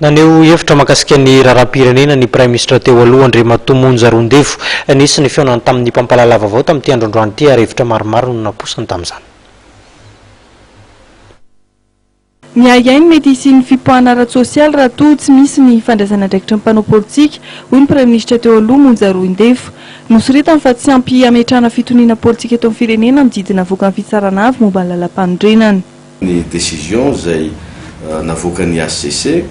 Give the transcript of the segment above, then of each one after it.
Naneho hevitra mahakasika ny raharaham-pirenena ny Praiminisitra teo aloha Andriamatoa Monja Roindefo. Nisy ny fihaonany tamin'ny mpampahalala vaovao tamin'ity andro androany ity ary hevitra maromaro no naposiny tamin'izany. Miahiahy ny mety hisian'ny fipoahana ara-tsosialy raha toa tsy misy ny fandraisana andraikitry ny mpanao politika, hoy ny Praiminisitra teo aloha Monja Roindefo. Nosoritany fa tsy ampy hametrahana fitoniana politika eto amin'ny firenena ny didy navoakan'ny Fitsarana Avo momba ny Lalàmpanorenana. Ny décision izay navoakan'ny HCC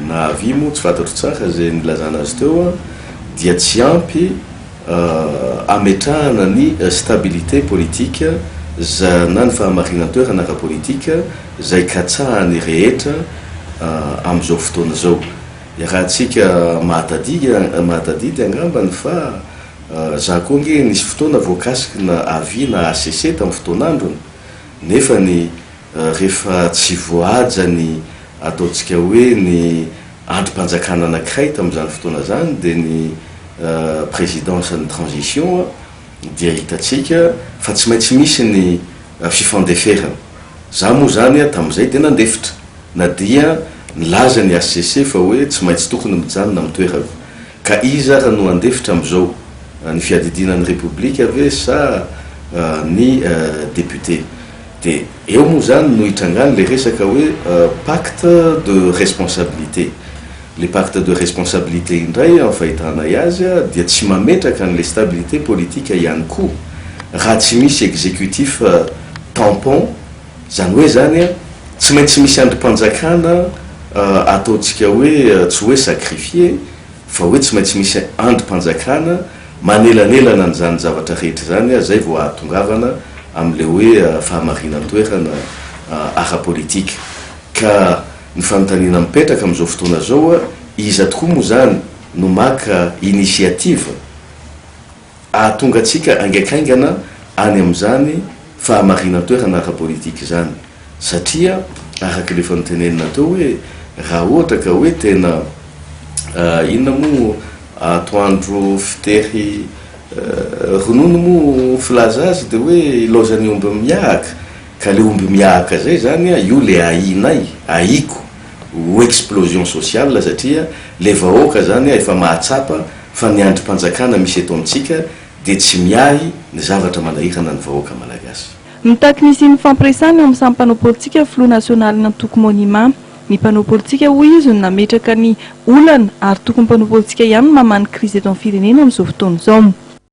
na avis moa tsy fantatro tsara izay nilazana azy teo dia tsy ampy hametrahana ny stabilité politique na ny fahamarinan-toerana ara-politika izay katsahan'ny rehetra amin'izao fotoana izao. Iarahantsika mahatadidy angambany fa za koa ange nisy fotoana voakasiky na avis na HCC tamin'ny fotoan'androny. Nefa ny rehefa tsy voahaja ny ataontsika hoe ny andrim-panjakana anankiray tamin'izany fotoana izany dia ny présidence ny transition dia hitantsika fa tsy maintsy misy ny fifandeferana. Za moa izany tamin'izay dia nandefitra na dia nilaza ny HCC fa hoe tsy maintsy tokony mijanona amin'ny toerako. Ka iza ary no handefitra amin'izao? Ny fiadidiana ny Repoblika ve sa ny député? Dia eo moa izany no hitrangany ilay resaka hoe pacte de responsabilité. Ilay pacte de responsabilité indray amin'ny fahitanay azy dia tsy mametraka an'ilay stabilité politique ihany koa raha tsy misy exécutif tampon, izany hoe izany tsy maintsy misy andrim-panjakana ataontsika hoe tsy hoe sacrifier fa hoe tsy maintsy misy andrim-panjakana manelanelana an'izany zavatra rehetra izany izay vao ahatongavana amin'ilay hoe fahamarinan-toerana ara-politika. Ka ny fanontaniana mipetraka amin'izao fotoana izao, iza tokoa moa izany no maka initiative ahatonga antsika haingankaingana any amin'izany fahamarinan-toerana ara-politika izany? Satria araka ilay efa notenenina teo hoe raha ohatra ka hoe tena inona moa atoandro fitery ronono moa filaza azy dia hoe ilaozan'ny omby mihahaka, ka ilay omby mihahaka izay izany io ilay ahianay, ahiako ho explosion sociale satria ilay vahoaka izany efa mahatsapa fa ny andrim-panjakana misy eto amintsika dia tsy miahy ny zavatra manahirana ny vahoaka malagasy. Mitaky ny hisian'ny fampiresahana eo amin'ny samy mpanao politika ny filoha nasionalin'ny antoko Monima. Ny mpanao politika hoy izy no nametraka ny olana ary tokony mpanao politika ihany no mamaha ny krizy eto amin'ny firenena amin'izao fotoana izao.